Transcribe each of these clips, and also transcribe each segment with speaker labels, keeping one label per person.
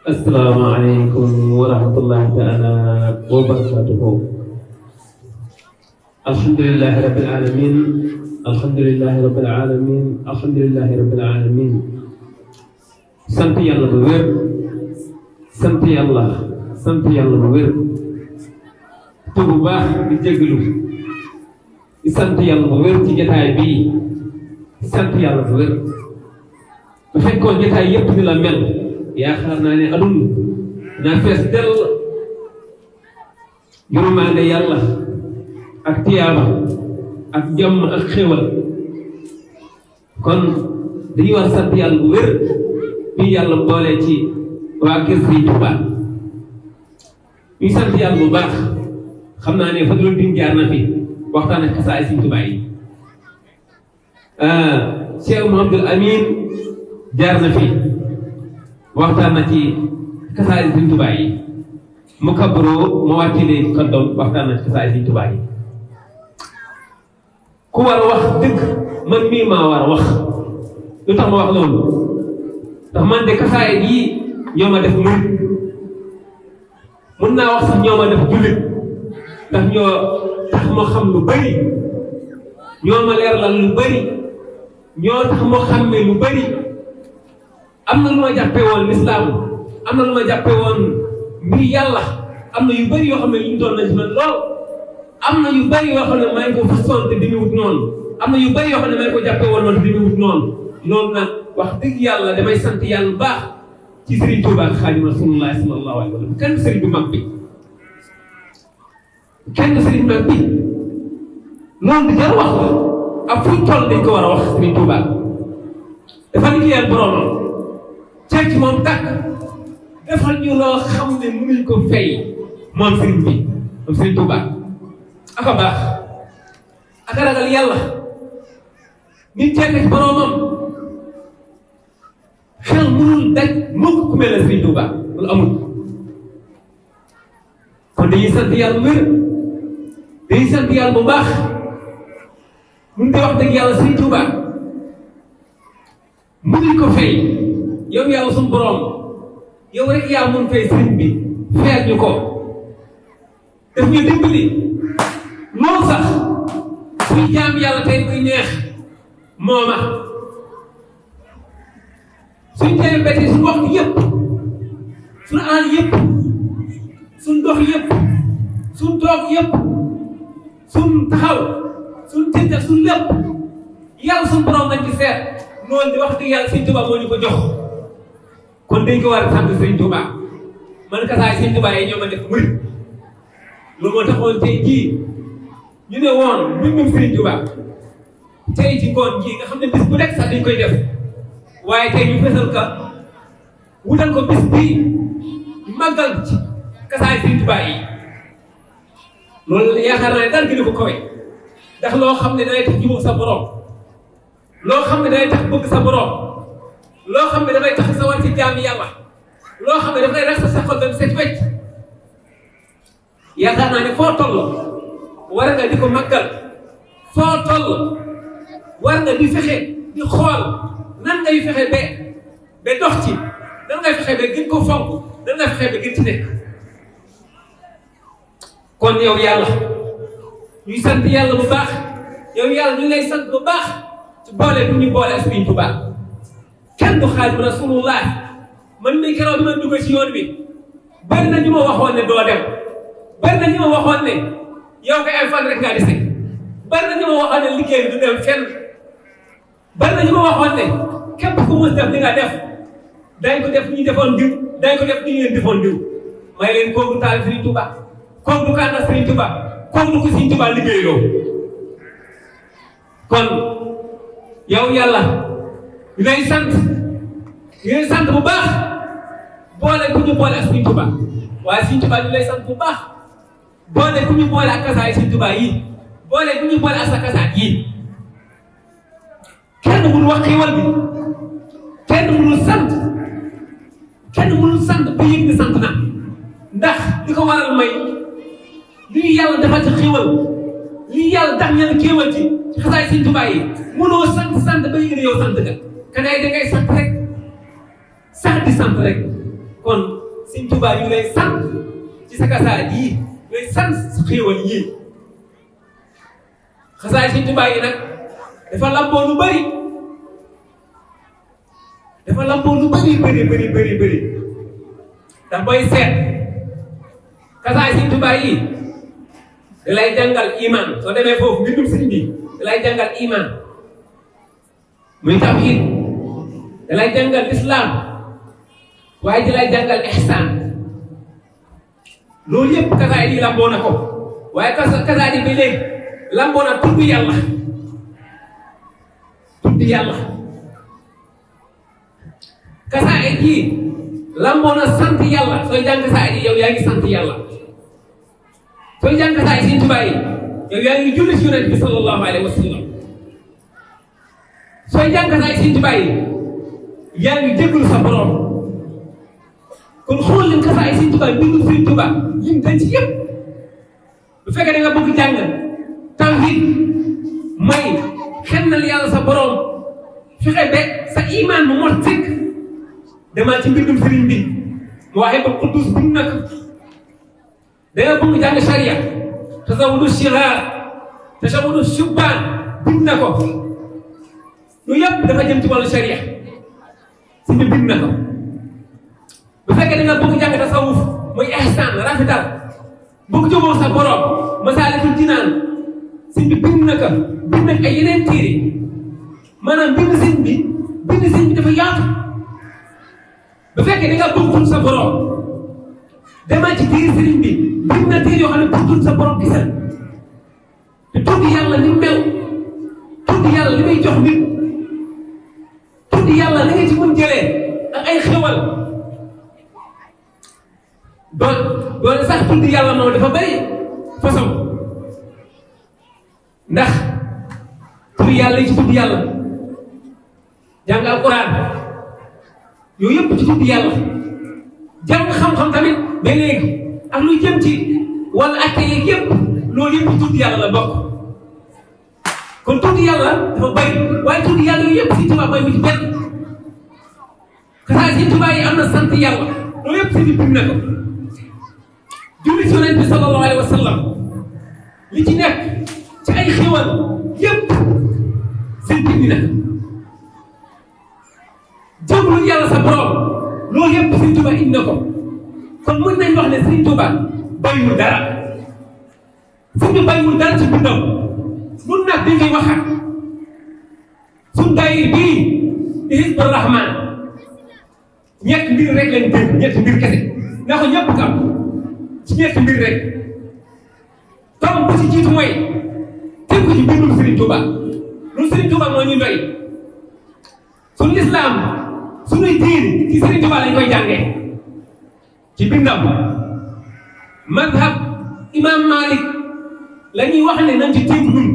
Speaker 1: Assalamualaikum warahmatullahi taala wabarakatuh. Alhamdulillahi rabbil alamin. Alhamdulillahi rabbil alamin. Alhamdulillahi rabbil alamin. Sant Yàlla bu wér. Sant Yàlla bu wér. Tu bu baax di jégalu. Di sant Yàlla bu wér ci jotaay bii. Sant Yàlla bu wér. Bu fekkoon jotaay yépp ni la mel. yaakaar naa ne aduna naa fees dell yërmande yàlla ak tiyaaba ak jàmm ak xéwal kon dañuy war sant yàlla bu wér bi yàlla boole ci waa kër Sëriñ Tuubaa ñuy sant yàlla bu baax xam naa ne Fadlu Din jaar na fi waxtaan ak xasaay Sëriñ Tuubaa yi Cheikh Mouhamadoul Amine jaar na fi waxtaan na ci kasaay Sëriñ Tuubaa yi mu kabbaroo ma wàcci leen kàddoom waxtaan na ci kasaay Sëriñ Tuubaa yi ku war a wax dëgg man mii maa war a wax lu tax ma wax loolu ndax man de kasaay yi ñoo ma def murit mun naa wax sax ñoo ma def jullit ndax ñoo tax ma xam lu bari ñoo ma leeralal lu bari ñoo tax ma xàmmee lu bari am na lu ma jàppee woon lislaam am na lu ma jàppee woon mbir yàlla am na yu bëri yoo xam ne ñu doon nañ ci man lool am na yu bëri yoo xam ne maa ngi ko façon te dimi wut noonu am na yu bëri yoo xam ne maa ngi ko jàppee woon man te dimi wut noonu loolu nag wax dëgg yàlla damay sant yàlla bu baax ci Sëriñ Tuubaa ak Xaadimu Rasuulullaahi sallallaahu alayhi wa sallam kenn sëriñ bu mag bi kenn sëriñ mag bi loolu di jar wax la ak fu ñu toll dañ ko war a wax Sëriñ Tuubaa dafa liggéeyal boroomam ceeb ci moom tàkk defal ñu loo xam ne mënuñ ko fay moom sëriñ bi moom Sëriñ Tuubaa aka baax aka ragal yàlla nit ceeb ci boroomam xel mënul daj mukk ku mel ne Sëriñ Tuubaa loolu amul kon dañuy sant yàlla bu wér dañuy sant yàlla bu baax mun di wax dëgg yàlla Sëriñ Tuubaa mënuñ ko fay yow yàlla suñu borom yow rek yaa mun fay sëriñ bi fayal ñu ko daf ñu dimbali loolu sax suy jaam yàlla tey muy neex mooma suñ tey beti suñu waxtu yëpp suñu alal yëpp suñu dox yëpp suñu toog yëpp suñu taxaw suñu tëdd suñu lépp yàlla suñu borom lañ ci seet loolu di wax dëgg yàlla Sëriñ Tuubaa moo ñu ko jox kon dañ ko war a sant Sëriñ Tuubaa man kasaay Sëriñ Tuubaa yi ñoo ma def murit loolu moo taxoon tey jii ñu ne woon mbindum Sëriñ Tuubaa tey ci ngoon jii nga xam ne bis bu nekk sax dañ koy def waaye tey ñu fesal ka wutal ko bis bii màggal ci kasaay Sëriñ Tuubaa yi loolu yaakaar naa ne dara gën a ko kawe ndax loo xam ne danay tax jubóog sa borom loo xam ne danay tax bëgg sa borom loo xam ne dafay tax sa war ci jaami yàlla loo xam ne dafay rek sa xol dem set wecc yaakaar naa ne foo toll war nga di ko màggal foo toll war nga di fexe di xool nan ngay fexe ba dox ci nan ngay fexe ba gën ko fonk nan ngay fexe ba gën ci nekk kon yow yàlla ñuy sant yàlla bu baax yow yàlla ñu lay sant bu baax ci boole bu ñu boole ak Sëriñ Tuubaa kenn du Xaadimu Rasuulullaahi man mii keroog bi ma dugg ci yoon bi bari na ñu ma waxoon ne doo dem bari na ñu ma waxoon ne yow kay ay fan rek ngaa dese bari na ñu ma waxoon ne liggéey du dem fenn bari na ñu ma waxoon ne képp ku mus def li nga def dañ ko def ñu defoon diw dañ ko def ñu leen defoon diw may leen kooku taal Sëriñ Tuubaa kooku du kànna Sëriñ Tuubaa kooku du ko Sëriñ Tuubaa liggéey loo kon yow yàlla ñu lay sant bu baax boole ku ñu boole ak Sëriñ Tuubaa waaye Sëriñ Tuubaa ñu lay sant bu baax boole ku ñu boole ak kasaay Sëriñ Tuubaa yi boole ku ñu boole ak sa kasaay yi kenn mënu wax xiiwal bi kenn mënul sant ba yëg ni sant na ndax li ko waral may lii yàlla dafa ci xiiwal lii yàlla tax ñaan kéewal ci xasaay Sëriñ Tuubaa yi mënoo sant ba yëg ne yow sant nga kanay dangay sant rek sax di sant rek kon Sëñ Tuubaa ñu lay sant ci sa kasaar yii lay sant sa xéewal yii xasaay Sëñ Tuubaa yi nag dafa lamboo lu bëri ndax booy seet kasaay Sëñ Tuubaa yi da lay jàngal iman soo demee foofu mbindum sëñ bi da lay jàngal iman muy tawhid da lay jàngal islam waaye da lay jàngal ihsan loolu yëpp kasaay yi lamboo na ko waaye kasaay yi ba léegi lamboo na tudd yàlla kasaay yi lamboo na sant yàlla sooy jàng kasaay yi yow yaa ngi sant yàlla sooy jàng kasaay Sëñ Tuubaa yi yow yaa ngi julli ci Yonent bi sallallahu alayhi wa sallam sooy jàng kasaay Sëñ Tuubaa yi yaa ngi jégalu sa borom kon xool leen kasaay Sëñ Tuubaa bindu Sëñ Tuubaa lim dañ ci yëpp bu fekkee da nga bëgg jàng tawhid may xennal yàlla sa borom fexe ba sa iman mu mot sëkk demal ci mbindum sëriñ bi mu waxee ba Quddus bind na ko da nga bëgg jàng sharia tasawudu shiraar tasawudu shubbaan bind na ko lu yëpp dafa jëm ci wàllu sharia si ñu bind na ko bu fekkee da nga bëgg jàng tasawuf muy ihsaan rafetal bëgg jubóo sa borom Masaalikul Jinaan sëñ bi bind na ko bind nag ay yeneen téere maanaam bind sëñ bi dafa yaatu bu fekkee da nga bëgg tudd sa borom demal ci téere sëriñ bi bind na téere yoo xam ne pour tudd sa borom gisal te tudd yàlla ni mel tudd yàlla li may jox nit tudd yàlla li nga ci mën jëlee ak ay xewal doon sax tudd yàlla moom dafa bari façon ndax tudd yàlla yi ci tudd yàlla jàng alquran yooyu yëpp ci tudd yàlla jàng xam-xam tamit ba léegi ak luy jëm ci wala atte yeeg yëpp loolu yëpp ci tudd yàlla la bokk kon tudd yàlla dafa bari waaye tudd yàlla yooyu yëpp Sëñ Tuubaa mooy mu ci benn kasaay Sëñ Tuubaa yi am na sant yàlla loolu yëpp si biir na ko julli ci Yonent bi sallallahu alayhi wa sallam li ci nekk ci ay xéwal yëpp seen bind na jëmlu yàlla sa borom loolu yëpp Sëñ Tuubaa indi na ko kon mën nañ wax ne Sëñ Tuubaa bàyyiwul dara sëñ bi bàyyiwul dara ci bindam nun nag dañ koy waxaat suñ daayir bii di Hizbur Rahmaan ñett mbir rek lañ dégg ñett mbir kese na ko ñëpp kam ci ñett mbir rek tom bu ci jiitu mooy tënk ci bindum Sëriñ Tuubaa lu Sëriñ Tuubaa moo ñu doy suñu lislaam suñuy diin ci Sëriñ Tuubaa lañ koy jàngee ci bindam madhab imam Malik la ñuy wax ne nañ ci tënk ñun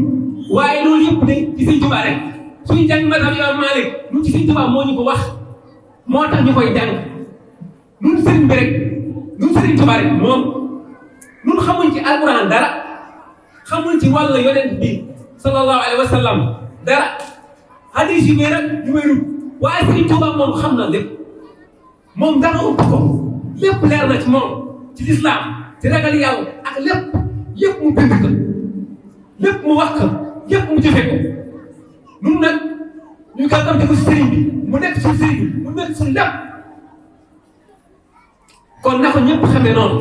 Speaker 1: waaye loolu yëpp de ci Sëriñ Tuubaa rek suñu jàng madhab imam Malik lu ci Sëriñ Tuubaa moo ñu ko wax moo tax ñu koy jàng ñun sëriñ bi rek ñun Sëriñ Tuubaa rek moom ñun xamuñ ci alquran dara xamuñ ci wàllu Yonent bi sallallahu alayhi wa sallam dara hadis yu wér ak yu wérul waaye Sëriñ Tuubaa moom xam na lépp moom dara ëpp ko lépp leer na ci moom ci lislaam ci ragal yàlla ak lépp mu bind ko lépp mu wax ko lépp mu jëfe ko ñun nag ñu gàttal ko si sëriñ bi mu nekk suñu sëriñ bi mu nekk suñu lépp kon na ko ñëpp xamee noonu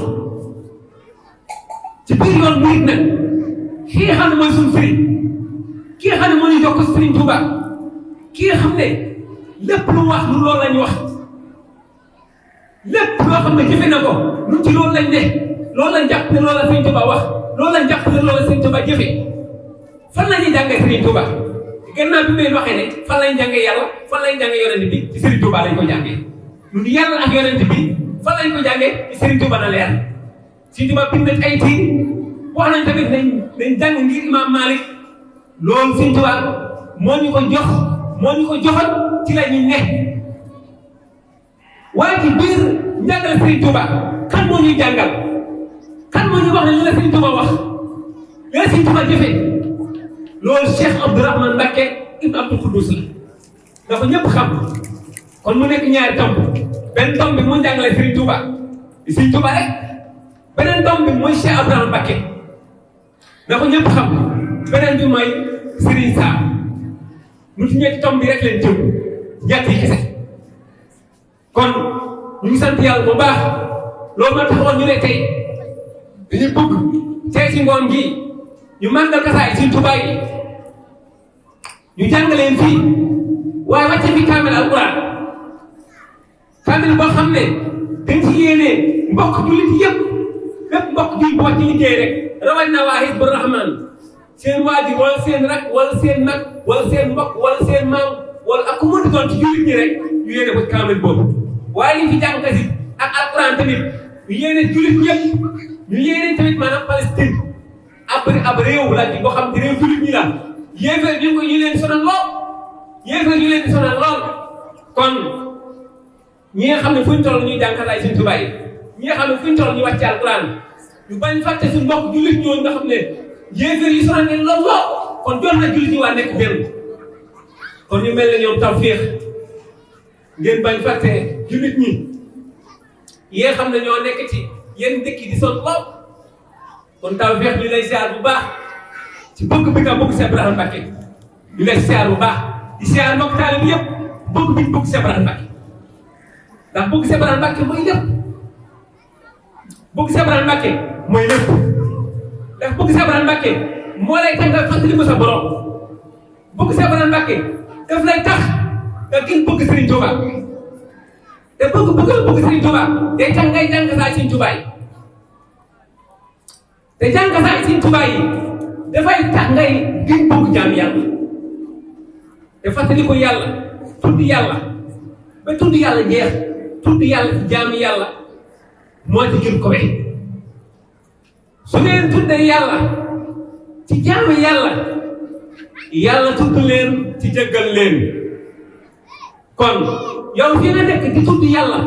Speaker 1: ci biir yoon murit nag kii nga xam ne mooy suñu sëriñ kii nga xam ne moo ñu jokk Sëriñ Tuubaa kii nga xam ne lépp lu wax lu loolu lañ wax lépp loo xam ne jëfe na ko ñun ci loolu lañ ne loolu lañ jàpp ne loolu la Sëriñ Tuubaa wax loolu lañ jàpp ne loolu la Sëriñ Tuubaa jëfe fan la ñuy jàngee Sëriñ Tuubaa gannaaw bi may waxee ne fan lañ jàngee yàlla fan lañ jàngee Yonent bi ci Sëriñ Tuubaa lañ ko jàngee ñun yàlla ak Yonent bi fan lañ ko jàngee ci Sëriñ Tuubaa na leer Sëriñ Tuubaa bind nañ ay tiir wax nañ tamit nañ jàng ngir Imaam Malik loolu Sëriñ Tuubaa moo ñu ko joxoon ci la ñuy ne waaye ci biir njàngale Sëriñ Tuubaa kan moo ñuy jàngal kan moo ñuy wax ne li la Sëriñ Tuubaa wax li la Sëriñ Tuubaa jëfee loolu Cheikh Abdourahmane Mbacké ibn Abdou Khoudous la na ko ñëpp xam kon mu nekk ñaari tomb benn tomb bi mu jàngale Serigne Touba rek beneen tomb bi mooy Cheikh Abraham Mbacké na ko ñëpp xam beneen bi mooy Serigne Sam nu ci ñetti tomb bi rek leen jëm ñett yi kese kon ñu ngi sant yàlla bu baax loolu moo taxoon ñu ne tey dañuy bëgg tey ci ngoon gi ñu màggal kasaay Serigne Touba yi ñu jàngaleen fii waaye wàcce fi kaamil alquran kaamil boo xam ne dañ ci yéene mbokk jullit yëpp bépp mbokk jullit boo ci liggéey rek rawatina waa Hizbu Rahman seen waajur wala seen rak wala seen mag wala seen mbokk wala seen maam wala ak ku mënti doon ci jullit ñi rek ñu yéene ko ci kaamil boobu waaye li fi jàng kasi ak alquran tamit ñu yéene jullit ñëpp ñu yéene tamit maanaam Palestine ab réew la ci boo xam ne réew jullit ñi la yéefar ñu leen sonal lool kon ñi nga xam ne fuñ toll ñuy jànkalaay suñ tubaay ñi nga xam ne fuñ toll ñu wàcce alquran ñu bañ fàtte suñ mbokk jullit ñooñu nga xam ne yéefar yi sonal leen lool kon jot na jullit ñi waa nekk benn kon ñu mel ne ñoom tawfiix ngeen bañ fàtte jullit ñi yi nga xam ne ñoo nekk ci yenn dëkk yi di sonn lool kon tawfiix ñu lay ziar bu baax ci bëgg bi nga bëgg Cheikh Ibrahima Mbacké ñu lay ziar bu baax di ziar mbokk taalib yëpp bëgg bi bëgg Cheikh Ibrahima Mbacké ndax bëgg Cheikh Ibrahima Mbacké mooy lépp bëgg Cheikh Ibrahima Mbacké mooy lépp ndax bëgg Cheikh Ibrahima Mbacké moo lay tax nga fàttali ko sa borom bëgg Cheikh Ibrahima Mbacké daf lay tax nga gën bëgg Serigne Touba te bëgg Serigne Touba day tax ngay jàng saa Serigne Touba yi te jàng saa Serigne Touba yi dafay tax ngay gën bëgg jaam yàlla te fàttali ko yàlla tudd yàlla ba tudd yàlla jeex tudd yàlla ci jaami yàlla moo ci gën ko we su ngeen tuddee yàlla ci jaami yàlla tudd leen ci jëggal leen kon yow fi nga nekk di tudd yàlla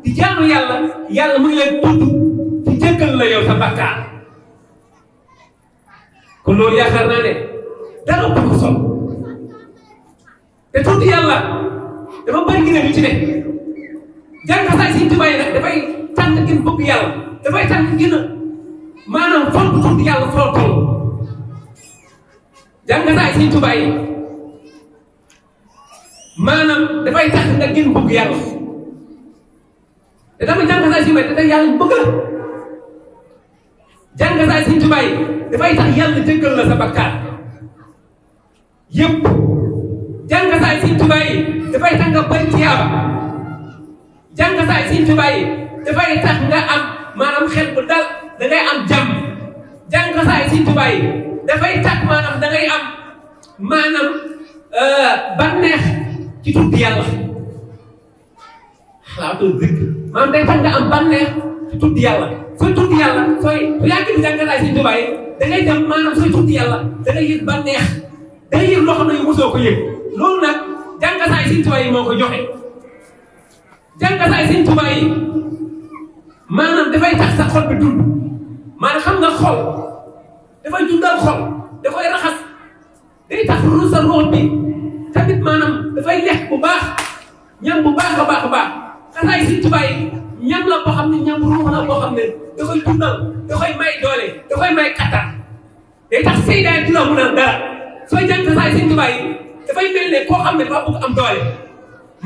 Speaker 1: di jaamu yàlla mu ngi leen tudd ci jëggal la yow sa bakkaar kon loolu yaakaar naa ne dara bu ko sol te tudd yàlla dafa bëri gi ne du ci ne jàngasaay Sëriñ Tuubaa yi nag dafay tànn gën bëgg yàlla dafay tànn gën a maanaam fonk tudd yàlla foo toll jàngasaay Sëriñ Tuubaa yi maanaam dafay tax nga gën bëgg yàlla te dama jàngasaay si may te day yàlla bëgg la jàngasaay Sëriñ Tuubaa yi dafay tax yàlla jëggal la sa bakkaar yëpp jàngasaay Sëriñ Tuubaa yi dafay tax nga bari tiyaaba jàngasaay Sëriñ Tuubaa yi dafay tax nga am maanaam xel bu dal da ngay am jàmm jàngasaay Sëriñ Tuubaa yi dafay tax maanaam da ngay am maanaam bànneex ci tudd yàlla xalaatu dëgg maanaam day tax nga am bànneex ci tudd yàlla sooy tudd yàlla sooy yàgg di jàngasaay Sëriñ Tuubaa yi da ngay dem maanaam sooy tudd yàlla da ngay yëg bànneex da ngay yëg loo xam ne yow mosoo ko yëg loolu nag jàngasaay Sëriñ Tuubaa yi moo ko joxe jàngasaay Sëriñ Tuubaa yi maanaam dafay tax sa xol bi dund maanaam xam nga xol dafay dundal xol dafay raxas day tax lu sa ruux bi tamit maanaam dafay lekk bu baax ñam bu baax a baax a baax xasaay Sëriñ Tuubaa yi ñam la boo xam ne ñam ruux la boo xam ne dafay dundal dafay may doole dafay may kattan day tax seydaay du la mun a dara sooy jàng xasaay Sëriñ Tuubaa yi dafay mel ne koo xam ne dafa bëgg am doole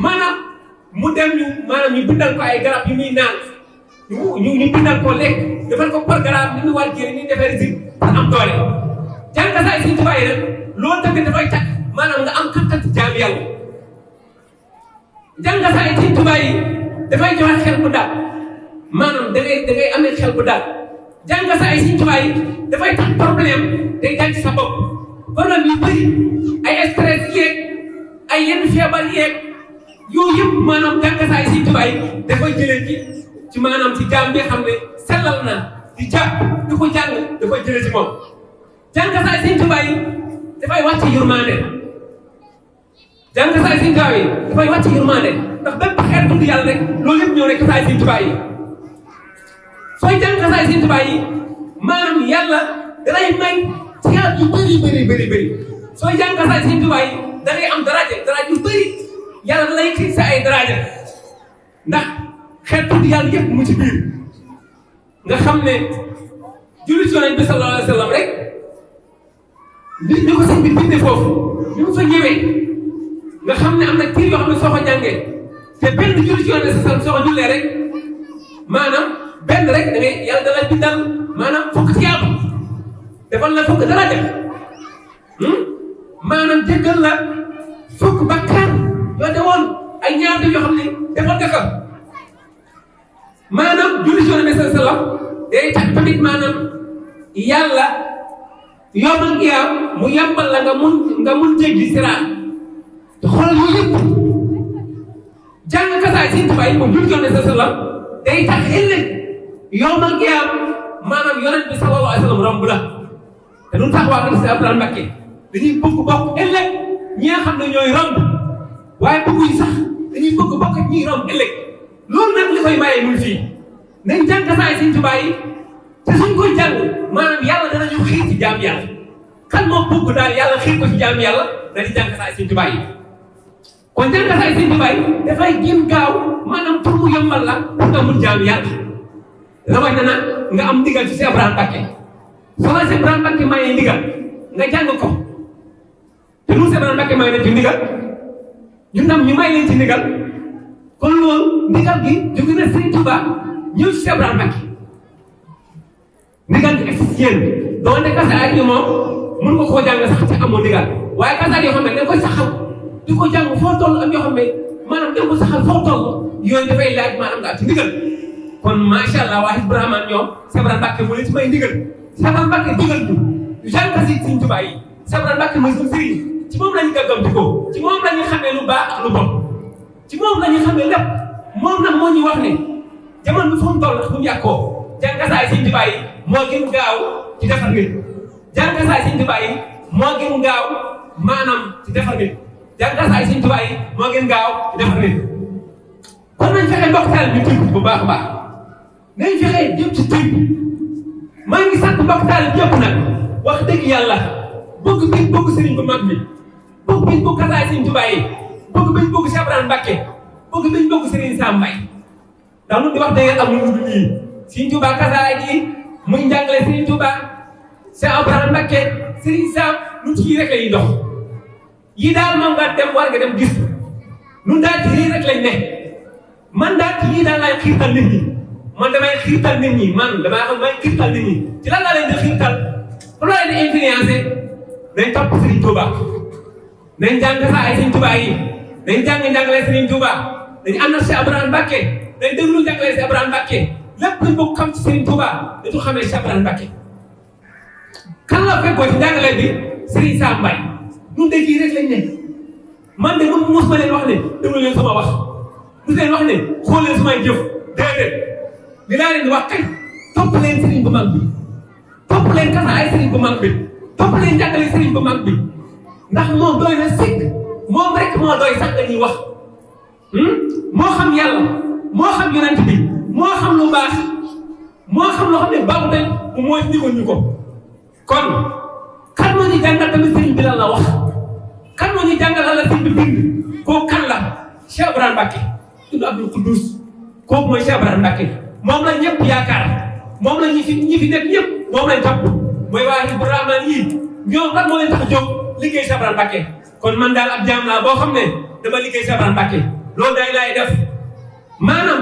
Speaker 1: maanaam mu dem maanaam ñu bindal ko ay garab yu muy naan ñu bindal ko lekk defal ko programme ni mu war jëriñ ni defee résine pour am doole jàng xasaay Sëriñ Tuubaa yi nag loolu tamit dafay tax maanaam nga am kattan ci jaam yàlla jàng xasaay Sëriñ Tuubaa yi dafay joxe xel bu daal maanaam da ngay amee xel bu daal jàng xasaay Sëriñ Tuubaa yi dafay tax problème day dal ci sa bopp problème yu bëri ay stress yeeg ay yenn feebar yeeg yooyu yëpp maanaam jàngasaay Sëriñ Tuubaa yi dafay jëlee ci maanaam ci jaam bi xam ne sellal na di jàpp di ko jàng dafay jëlee ci moom jàngasaay Sëriñ Tuubaa yi dafay wàcc yërmande jàngasaay Sëriñ Tuubaa yi dafay wàcc yërmande ndax bépp xeet tudd yàlla rek loolu yëpp ñëw rek kasaay Sëriñ Tuubaa yi sooy jàngasaay Sëriñ Tuubaa yi maanaam yàlla dalay may ci yàlla yu bëri sooy jàngasaay Sëriñ Tuubaa yi da ngay am daraja yu bëri yàlla lay kii sa ay daraja ndax xeet tudd yàlla yëpp mu ci biir nga xam ne julli ci Yonent bi sallallahu alayhi wa sallam rek li ko sëñ bi bindee foofu li mu fa ñëwee nga xam ne am na tiir yoo xam ne soo ko jàngee te benn julli ci Yonent bi sallallahu alayhi wa sallam soo ko jullee rek maanaam benn rek da ngay yàlla da la bindal maanaam fukk ci yàlla defal la fukk dara def maanaam jéggal la fukk bakkaar yoo demoon ay ñaar yoo xam ne defal nga ko maanaam julli ci Yonent bi sallallahu alayhi wa sallam day tax tamit maanaam yàlla yombal qiyaam mu yambal la nga mun jéggi siraat te xoolal yooyu yëpp jàng kasaay Sëñ Tuubaa yi moom julli ci Yonent bi sallallahu alayhi wa sallam day tax ëllëg yombal qiyaam maanaam Yonent bi sallallahu alayhi wa sallam romb la te du tax waa Kër Abdoulaye Mbacké dañuy bëgg bokk ëllëg ñi nga xam ne ñooy romb waaye bëgguñ sax dañuy bëgg bokk ñiy romb ëllëg loolu nag li koy bàyyee muy fii nañ jàng kasaay Sëñ Tuubaa yi te suñ koy jàng maanaam yàlla danañu xiir ci jaam yàlla kan moo bëgg daal yàlla xiir ko ci jaam yàlla dañuy jàng kasaay Sëñ Tuubaa yi kon jàng kasaay Sëñ Tuubaa yi dafay gën gaaw maanaam pour mu yombal la pour nga mun jaam yàlla rawatina nag nga am ndigal ci Cheikh Ibrahima Mbacké soo la Cheikh Ibrahima Mbacké mayee ndigal nga jàng ko te lu Cheikh Ibrahima Mbacké may leen ci ndigal ñun tam ñu may leen ci ndigal kon loolu ndigal gi jóge na Sëñ Tuubaa ñëw ci Cheikh Ibrahima Mbacké ndigal gi efficient doonte kasaay yi moom mun nga koo jàng sax te amoo ndigal waaye kasaay yoo xam ne da koy saxal di ko jàng foo toll ak yoo xam ne maanaam da ko saxal foo toll yooyu dafay laaj maanaam nga ci ndigal kon macha allah waa Hizbut Rahman ñoom Cheikh Ibrahima Mbacké moo leen ci may ndigal Cheikh Ibrahima Mbacké digal ñu jàng kasi Sëñ Tuubaa yi Cheikh Ibrahima Mbacké mooy suñu sëriñ ci moom la ñu gàggamtikoo ci moom la ñu xamee lu baax ak lu bon ci moom la ñu xamee lépp moom nag moo ñu wax ne jamono bi fu mu toll ak fu mu yàqoo jàngasaay Sëñ Tuubaa yi moo gën gaaw ci defar nit jàngasaay Sëñ Tuubaa yi moo gën gaaw maanaam ci defar nit jàngasaay Sëñ Tuubaa yi moo gën gaaw ci defar nit kon nañ fexe mbokk taal bi tënk bu baax a baax nañ fexe jëm ci tënk maa ngi sant mbokk taal bi yëpp nag wax dëgg yàlla bëgg bi bëgg sëriñ bu mag bi bëgg biñ bëgg kasaay Sëñ Tuubaa yi bëgg biñ bëgg Cheikh Ibrahima Mbacké bëgg biñ bëgg sëriñ Sam Mbaye ndax lu di wax dëgg am lu dul lii Sëñ Tuubaa kasaay gi muy njàngale Sëriñ Tuubaa Cheikh Ibrahima Mbacké sëriñ Sam lu ci rek lay dox yi daal moom nga dem war nga dem gis nun daal ci lii rek lañ ne man daal ci yii daal laay xiirtal nit ñi man damay xiirtal nit ñi man damay xam may xiirtal nit ñi ci lan laa leen di xiirtal pour laa leen di influencé nañ topp Sëriñ Tuubaa nañ jàng sa ay Sëriñ Tuubaa yi nañ jàng njàngale Sëriñ Tuubaa dañu ànd ak Cheikh Ibrahima Mbacké dañ déglu njàngale Cheikh Ibrahima Mbacké lépp luñ bëgg xam ci Sëriñ Tuubaa dañu xamee Cheikh Ibrahima Mbacké kan la fekkoo ci njàngale bi Sëriñ Sam Mbaye ñun de kii rek lañ ne man de mos ma leen wax ne déglu leen sama wax du leen wax ne xool leen samay jëf déedéet li laa leen di wax kay topp leen sëriñ bu mag bi topp leen kasaay sëriñ bu mag bi topp leen njàngale sëriñ bu mag bi ndax moom doy na sikk moom rek moo doy sax dañuy wax moo xam yàlla moo xam yonent bi moo xam lu baax moo xam loo xam ne baaxu tey mu mooy digoon ñu ko kon kan moo ñu jàngal tamit sëriñ bi lan la wax kan moo ñu jàngal lan la sëriñ bi bind kooku kan la Cheikh Ibrahima Mbacké tudd Abdul Quddus kooku mooy Cheikh Ibrahima Mbacké moom la ñëpp yaakaar moom la ñi fi nekk ñëpp moom lañ topp mooy waa Hizbut Rahman yii ñoom lan moo leen tax a jóg liggéey Cheikh Ibrahima Mbacké kon man daal ab jaam laa boo xam ne dama liggéey Cheikh Ibrahima Mbacké loolu day laay def maanaam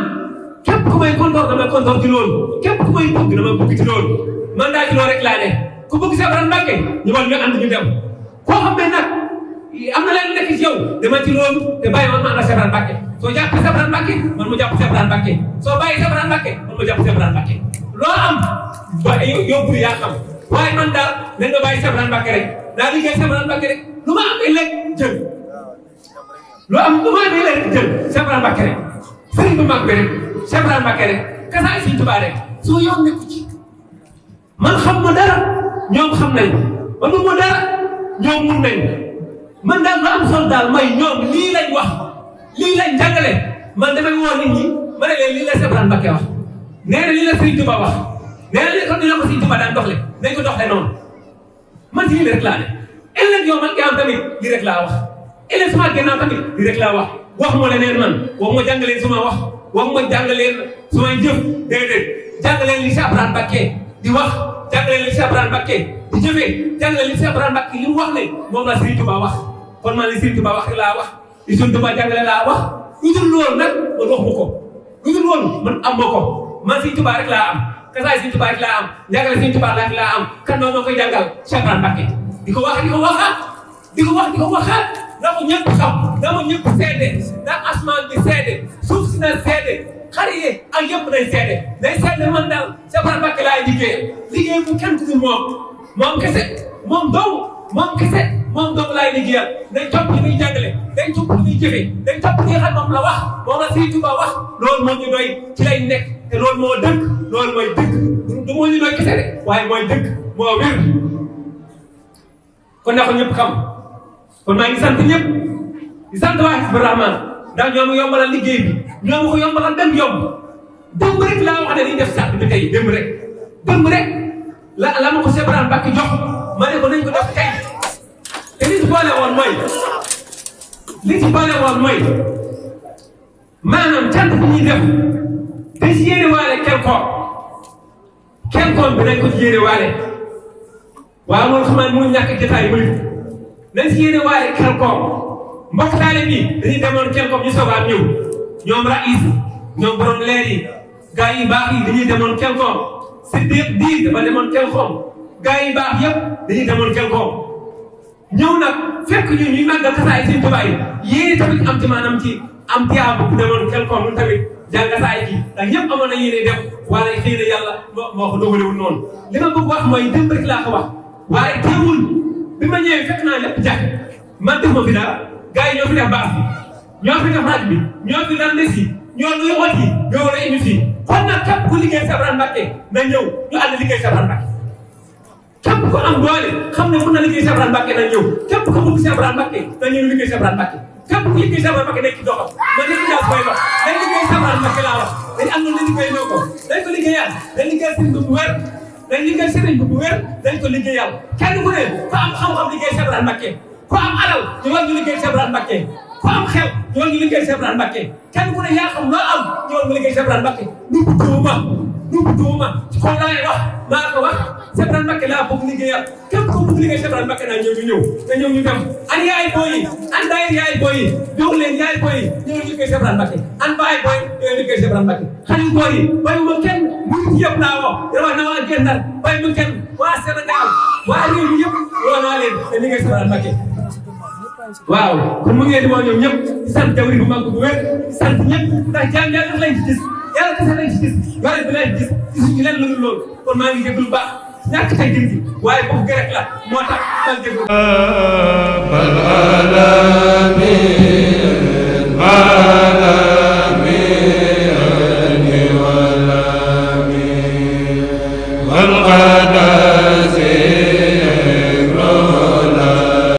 Speaker 1: képp ku may kontoor dama kontoor ci loolu képp ku may bëgg dama bëgg ci loolu man daal ci loolu rek laa ne ku bëgg Cheikh Ibrahima Mbacké ñu war ñu ànd ñu dem koo xam ne nag am na leen nekk ci yow dama ci loolu te bàyyi man ma ànd ak Cheikh Ibrahima Mbacké soo jàpp Cheikh Ibrahima Mbacké man mu jàpp Cheikh Ibrahima Mbacké soo bàyyi Cheikh Ibrahima Mbacké man mu jàpp Cheikh Ibrahima Mbacké loo am ba yóbbu yaa xam waaye man daal nañ nga bàyyi Cheikh Ibrahima Mbacké rek daal liggéey Cheikh Ibrahima Mbacké rek lu ma am ëllëg jël lu am lu ma am ëllëg jël Cheikh Ibrahima Mbacké rek sëriñ bu mag bi rek Cheikh Ibrahima Mbacké rek kasaay Sëriñ Tuubaa rek soo yoon nekku ci man xam ma dara ñoom xam nañ man mu ma dara ñoom mun nañ man daal lu am solo daal may ñoom lii lañ wax lii lañ jàngale man damay woo nit ñi ma ne leen lii la Cheikh Ibrahima Mbacké wax nee na lii la Sëriñ Tuubaa wax nee na lii comme dina ko Sëriñ Tuubaa daan doxle nañ ko doxle noonu man ci lii rek laa ne ëllëg yow man am tamit lii rek laa wax ëllëg sama gannaaw tamit lii rek laa wax moo leneen man wax ma jàngaleen suma wax wax ma jàng leen su may jëf déedéet jàng leen li Cheikh Ibrahima Mbacké di wax jàng leen li Cheikh Ibrahima Mbacké di jëfee jàng leen li Cheikh Ibrahima Mbacké li mu wax ne moom la Serigne Touba wax kon man li Serigne Touba wax rek laa wax li Serigne Touba jàngale laa wax lu dul loolu nag man wax ma ko lu dul loolu man am ma ko man Serigne Touba rek laa am kasaay Serigne Touba rek laa am jàngale Serigne Touba rek laa am kan noonu moo koy jàngal Cheikh Ibrahima Mbacké di ko wax di ko waxaat di ko wax di ko waxaat na ko ñëpp xam na ko ñëpp seede na asmaan bi seede suuf si na seede xar yi ak yëpp day seede man daal Cheikh Ibrahima Mbacké laay liggéey bu kenn ku dul moom kese moom dong laay liggéeyal day topp li muy jàngale day topp li muy jëfe day topp li nga xam moom la wax moom la Serigne Touba wax loolu moo ñu doy ci lay nekk te loolu moo dëgg loolu mooy dëgg du moo ñu doy kese de waaye mooy dëgg moo wér kon na ko ñëpp xam kon maa ngi sant ñëpp di sant waa Hizbut Rahman ndax ñoo ma yombalal liggéey bi ñoo ma ko yombalal dem yomb démb rek laa wax ne dañuy def sàrt bi tey démb rek la ma ko Cheikh Ibrahima Mbacké jox ma ne ko nañ ko def tey te li ci boole woon mooy maanaam cant bi ñuy def dañ si yéene waale kelkoom bi nañ ko ci yéene waale waaw moom xam naa mu ñàkk jotaay muy nañ si yéene waale kelkoom mbokk taale bi dañuy demoon kelkoom ñu soog a ñëw ñoom raïs ñoom borom leer yi gaa yi baax yi dañuy demoon kelkoom Siddiq di dafa demoon kelkoom gaa yi baax yëpp dañuy demoon kelkoom ñëw nag fekk ñu ñuy màggal kasaay Serigne Touba yi yéene tamit am ci maanaam ci am tiyaaba bu demoon kelkoom lu tamit jàng kasaay ji ndax ñëpp amoon na yéene dem waaye xëy na yàlla moo ko dogalewul noonu li ma bëgg wax mooy démb rek laa ko wax waaye teewul bi ma ñëwee fekk naa lépp jàkk man def ma fi dara gars yi ñoo fi def baax bi ñoo fi def raaj bi ñoo fi daan des yi ñoo luy xot yi ñoo war a indi fii kon nag képp ku liggéey Cheikh Ibrahima Mbacké na ñëw ñu ànd liggéey Cheikh Ibrahima Mbacké képp ku am doole xam ne mën na liggéey Cheikh Ibrahima Mbacké na ñëw képp ku bëgg Cheikh Ibrahima Mbacké na ñëw liggéey Cheikh Ibrahima Mbacké képp ku liggéey Cheikh Ibrahima Mbacké nekk ci doxam ma nekk ci koy dox dañ liggéey Cheikh Ibrahima Mbacké laa wax dañ am na li liggéey noo ko dañ ko liggéeyal dañ liggéey sëriñ bu wér dañ liggéey sëriñ bu wér dañ ko liggéeyal kenn ku ne ku am xam-xam liggéey Cheikh Ibrahima Mbacké ku am alal ñu war ñu liggéey Cheikh Ibrahima Mbacké ku am xel ñu war ñu liggéey Cheikh Ibrahima Mbacké kenn ku ne yaa xam loo am ñu war ñu liggéey Cheikh Ibrahima Mbacké nu bu tuuma kon laay wax maa ko wax Cheikh Ibrahima Mbacké laa bëgg liggéeyal képp ko bëgg liggéey Cheikh Ibrahima Mbacké naa ñëw ñu dem an yaay booy yi an daayir yaay booy yi jóg leen yaay booy yi ñëw liggéey Cheikh Ibrahima Mbacké an baay booy ñëw liggéey Cheikh Ibrahima Mbacké xale booy yi bàyyi ma kenn murit yëpp laa wax dama na waa Gendar bàyyi ma kenn waa Sénégal waa réew mi yëpp woo naa leen te liggéey Cheikh Ibrahima Mbacké waaw kon mu ngi di woo ñoom ñëpp di sant jawri bu mag bu wér di sant ñëpp ndax jaam yàlla lañ ci gis yàlla kese lañ ci gis yore bi lañ gis gisuñu leen lu loolu kon maa ngi jégalu baax ñàkk tey jëm ji waaye boobu gërëm la moo tax maa ngi jégalu